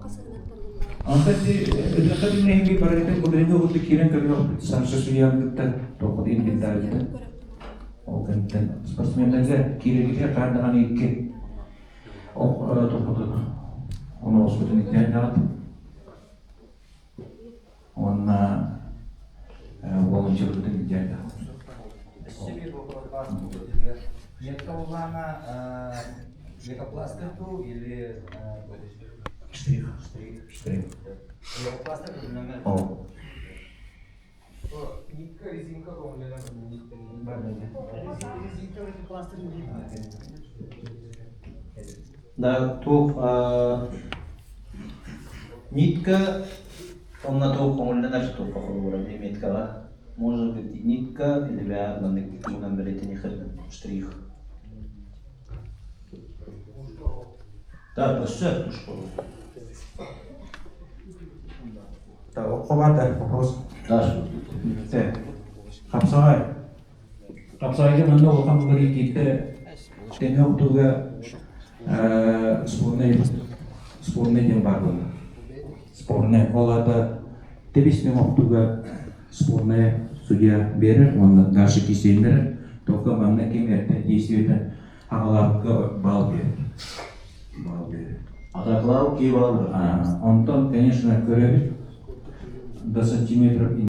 Онтон өтөххө түннэһиги барытын былырыыҥҥы курдук киирэн көрүөхпүт Саша Суян кытта туоххут инвентарьта. Ол кэнниттэн спортсменнарга киирэргитигэр хаан даҕаны икки туоххутун оноҕоспутун иккиэн даҕат. Уонна волонтербутун илдьэн даҕат. Өссө биир вопрос баар Метка буллаана лейкопластырь дуу или Штрих. Штрих. Штрих. Лейкопластырь көмөлөмө. О. Нитка, резинка көҥүллэнэр. Резинка лейкопластырь Да, туох нитка онно туох көҥүллэнэр туохха холобура меткаҕа может быть нитка или маннык тугунан бэлиэтэниэххэ штрих. Да, өссө Хобата вопрос. Да. Хапсаҕай. Хапсаҕайга манна улахан уларыы киирдэ. Тэҥэ охтууга спорный спорный диэн баар буолла. Спорный. Ол аата тэбис-тэҥ охтууга спорная судья биэрэр уонна дальше кисиэннэрэр. Только манна ким эрдэ действиетэ аҕалаабыкка баал биэрэр. Баал биэрэр. Атаклау кии баал Онтон, конечно, көрөбүт до сантиметров.